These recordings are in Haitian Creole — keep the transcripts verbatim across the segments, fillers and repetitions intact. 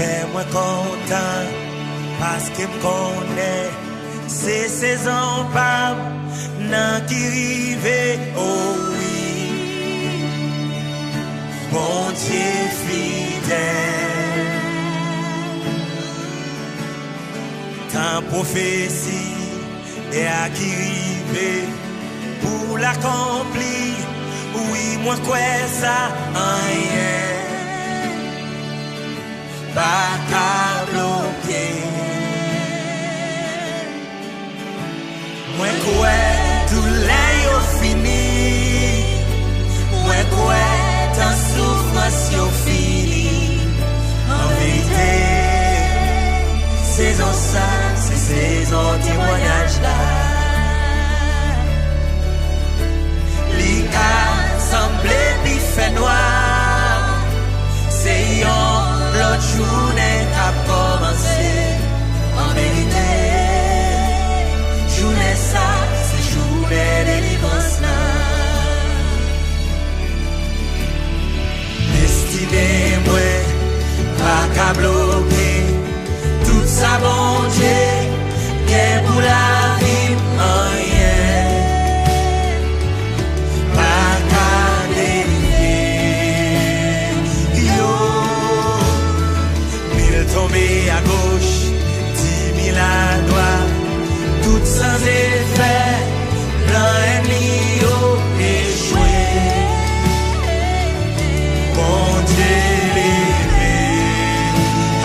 Mwen kontan, paske m konnen se sezon pa m nan ki rive, o wi. Bondye fidèl. Tan pwofesi e a ki rive pou l akonpli. Wi, mwen kwè sa, anyen pa ka bloke. Mwen kwè doulè yo fini. Mwen kwè tan soufrans yo fini. An verite, sezon sa, se sezon temwayaj la. Li ka sanble pi fè nwa, se yon lòt jounen k ap kòmanse. An verite, jounen sa, se jounen delivrans la. Destine mwen pa ka bloke tout sa Bondye gen pou lavi m, anyen pa ka delivre yo. Mil tonbe agoch, di mil adwat, tout san efè, plan ènmi yo echwe. Bondye leve.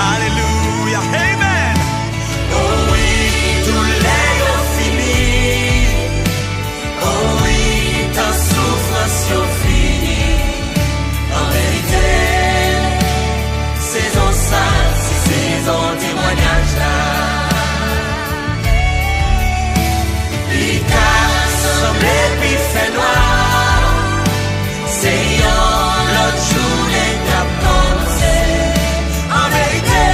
Alelouya. Amen. O wi, doulè yo fini. O wi, tan soufrans yo fini. An verite, sezon sa, se sezon temwayaj la. Li ka sanble pi fè nwa, se yon lòt jounen k ap kòmanse. An verite,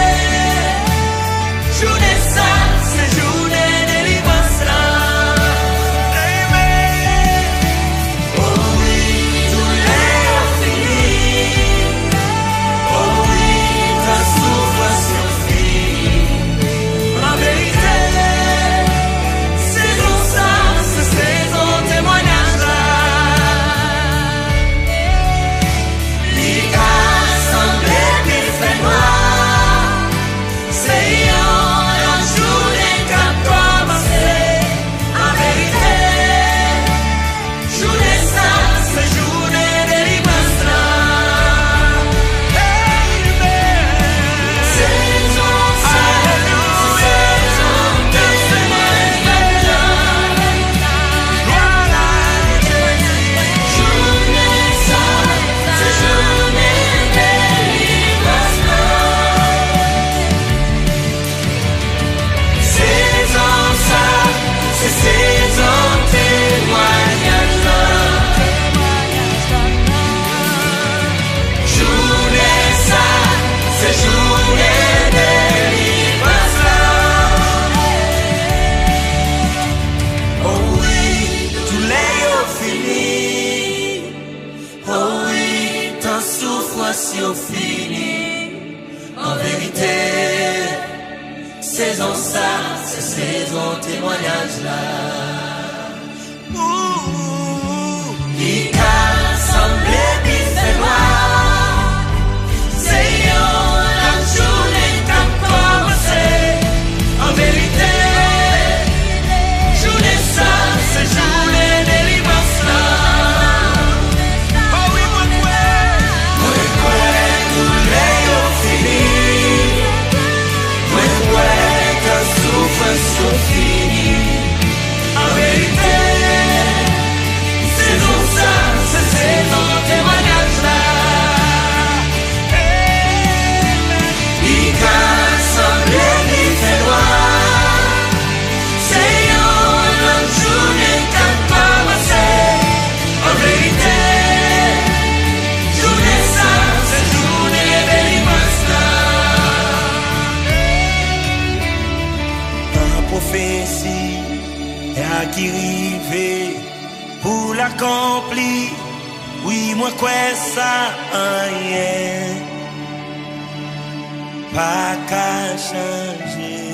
jounen sa, se jounen delivrans la. Amen. O wi, doulè yo fini. O wi, tan soufrans yo fini. An verite, sezon sa, se sezon temwayaj la. Li ka sanble pi fè nwa, se yon lòt jounen k ap kòmanse. An verite, jounen sa, se jounen delivrans la. Amen. Sezon sa, se sezon temwayaj la. Glwa a Jezi. Jounen sa, se jounen delivrans la. Sezon sa, se sezon temwayaj la. Jounen sa, se jounen delivrans la. O wi, doulè yo fini. O wi, tan soufrans yo fini. An verite, sezon sa, se sezon temwayaj la. Ou, li ka sanble pi fè nwa, se yon lòt jounen k ap kòmanse. An verite, jounen sa, se jounen delivrans la. O wi, mwen kwè. Mwen kwè doulè yo fini. Mwen kwè tan soufrans yo fini. An verite, sezon sa, se sezon temwayaj la. Li ka sanble li fè nwa. Se yon lòt jounen k ap kòmanse. An verite, jounen sa, se jounen delivrans la. Tan pwofesi a ki rive pou l akonpli. Wi, mwen kwè sa, anyen pa ka chanje.